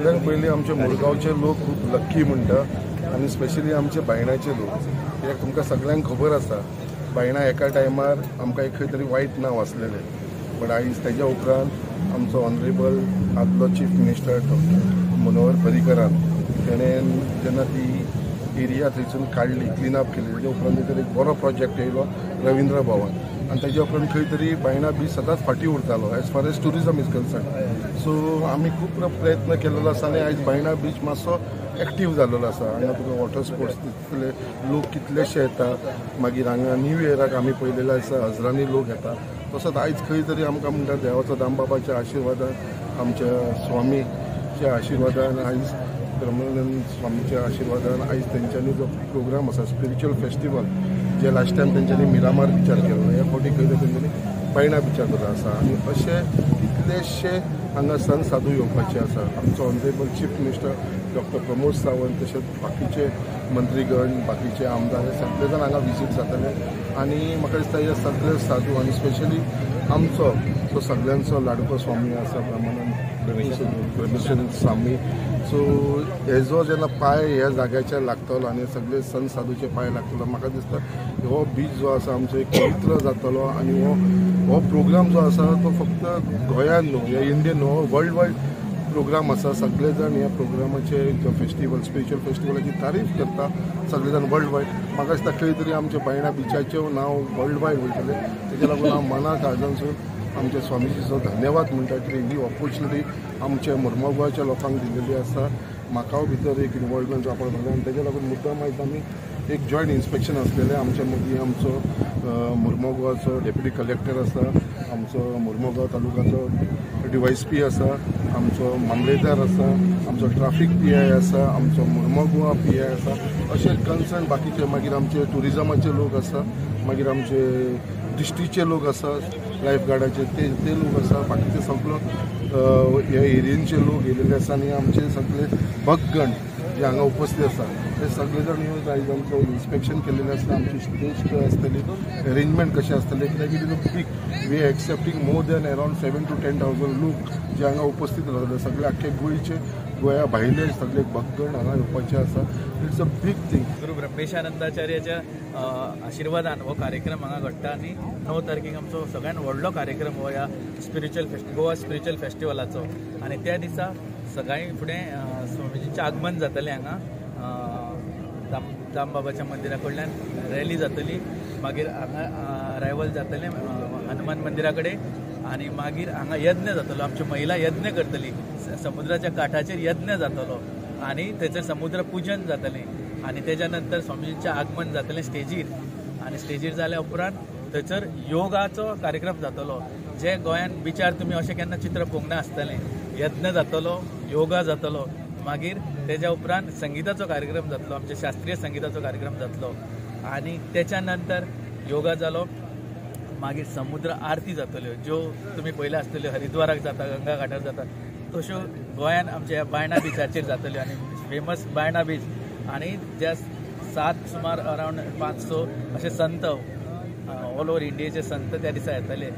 सगळ्यात पयलीं आमचे मुरगांवचे लोक खूब लक्की म्हणटा आनी स्पेशली आमचे बायणाचे लोक, कित्याक तुमकां सगळ्यांक खबर आसा बायणा एका टायमार आमकां एक खंय तरी वायट नांव आसलेलें, बट आयज तेज्या उपरांत आमचो ऑनरेबल आदलो चीफ मिनिस्टर डॉक्टर मनोहर पर्रीकरान तेणें जेन्ना ती एरिया थंयसून काडली, क्लीन अप केली, तेज्या उपरांत थंयसर एक बरो प्रोजेक्ट येयलो रविंद्र भवन आनी तेज्या उपरांत खंय तरी बायणा बीच सदांच फाटीं उरतालो as far as tourism is concern. So आमी खूब प्रयत्न केलेलो आसा आनी आयज बायणा बीच मातसो एक्टीव जाल्लो आसा. हांगा तुका वॉटर स्पोर्ट्स दिसतले, लोक कितलेशे येता, मागीर हांगा न्यू इयराक आमी पळयलेले आसा हजरांनी लोक येता. तसोच आयज खंय तरी आमकां म्हणटा देवाचो दामबाबाच्या आशिर्वादान, आमच्या स्वामीच्या आशिर्वादान, आयज ब्रह्मानंद स्वामीच्या आशिर्वादान आयज तेंच्यांनी जो प्रोग्राम आसा स्पिरिच्युअल फेस्टिवल, जे लास्ट टायम तेंच्यांनी मिरामार बिचार केलो, ह्या फावटी खंय तरी तेंच्यांनी बायणा बिचार केलो आसा. आनी अशे कितलेशे हांगा संत साधू येवपाचे आसा. आमचो honourable chief minister doctor Pramod Sawant, तशेंच बाकीचे मंत्रीगण, बाकीचे आमदार हे सगळे जाण हांगा विजीट जातले आनी म्हाका दिसता हे सगळे साधू आनी स्पेशली आमचो जो सगळ्यांचो लाडको स्वामी आसा ब्रह्मानंद ब्रह्मेश्वर स्वामी, सो हेजो जेन्ना पांय ह्या जाग्याचेर लागतलो आनी सगळे संत साधूचे पांय लागतलो, म्हाका दिसता हो बीच जो आसा आमचो एक पवित्र जातलो आनी हो प्रोग्राम जो आसा तो फक्त गोंयान न्हू, ह्या इंडियन न्हू, वर्ल्ड वायड प्रोग्राम आसा. सगळे जाण ह्या प्रोग्रामाचे जो फेस्टिवल स्पिरिच्युअल फेस्टिवलाची तारीफ करता सगळे जाण वर्ल्ड वायड. म्हाका दिसता खंय तरी आमच्या बायणा बिचाचें नांव वर्ल्ड वायड वयतलें. तेज्या लागून हांव मना काळजांसून आमच्या स्वामीजीचो धन्यवाद म्हणटा की ही ऑपॉर्च्युनिटी आमच्या मुरमुगांवच्या लोकांक दिलेली आसा. म्हाका भितर एक इनवॉल्वमेंट जावपाक लागलें आनी तेज्या लागून मुद्दाम आयज आमी एक जॉयंट इन्स्पेक्शन आसलेलें. आमच्या मदीं आमचो मुरमुगांवचो डेप्युटी कलेक्टर आसा, आमचो मुरमुगांव तालुकाचो DYSP आसा, आमचो मामलेदार आसा, आमचो ट्राफीक PI आसा, आमचो मुरमुगांव PI आसा, अशे कन्सर्न बाकीचे मागीर आमचे ट्युरिजमाचे लोक आसा, मागीर आमचे डिस्ट्रिक्टचे लोक आसा, लायफ गार्डाचे ते लोक आसा, बाकीचे सगळो ह्या एरियेचे लोक येयलेले आसा आनी आमचे सगळे भक्तगण जे हांगा उपस्थित आसा ते सगळे जाण येवन आयज आमचो इन्स्पेक्शन केलेलें आसा. आमची स्टेज खंय आसतली, अरेंजमेंट कशें आसतलें, कित्याक it is a big, we are accepting more than around 7 to 10,000 लोक जे हांगा उपस्थित रावतले. सगळे आख्खे गोंयचे, गोंया भायले सगळे भक्तगण हांगा येवपाचे आसा. It's a big thing. गुरू ब्रह्मेशानंदाचार्याच्या आशिर्वादान हो कार्यक्रम हांगा घडटा आनी 9 तारखेक आमचो सगळ्यात व्हडलो कार्यक्रम हो ह्या स्पिरिच्युअल गोवा स्पिरिच्युअल फेस्टिवलाचो. आनी त्या दिसा सकाळी फुडें स्वामीजींचें आगमन जातलें हांगा दामबाबाच्या मंदिरा कडल्यान रॅली जातली, मागीर हांगा अरायवल जातलें हनुमान मंदिरा कडेन आनी मागीर हांगा यज्ञ जातलो, आमच्यो महिला यज्ञ करतली, समुद्राच्या काठाचेर यज्ञ जातलो आनी थंयसर समुद्र पुजन जातलें आनी तेज्या नंतर स्वामीजींचें आगमन जातलें स्टेजीर आनी स्टेजीर जाल्या उपरांत थंयसर योगाचो कार्यक्रम जातलो. जे गोंयान बिचार तुमी अशें केन्ना चित्र पळोवंक ना आसतलें. यज्ञ जातलो, योगा जातलो, मागीर तेज्या उपरांत संगिताचो कार्यक्रम जातलो, आमच्या शास्त्रीय संगिताचो कार्यक्रम जातलो आनी तेच्या नंतर योगा जालो, मागीर समुद्र आरती जातल्यो ज्यो तुमी पळयल्या आसतल्यो हरिद्वाराक जाता, गंगा घाटार जाता, तश्यो गोंयान आमच्या बायणा बिचाचेर जातल्यो आनी फेमस बायणा बीच. आनी ज्या 7 सुमार अरावंड 500 अशे संत ऑल ओवर इंडियेचे संत त्या दिसा येतले.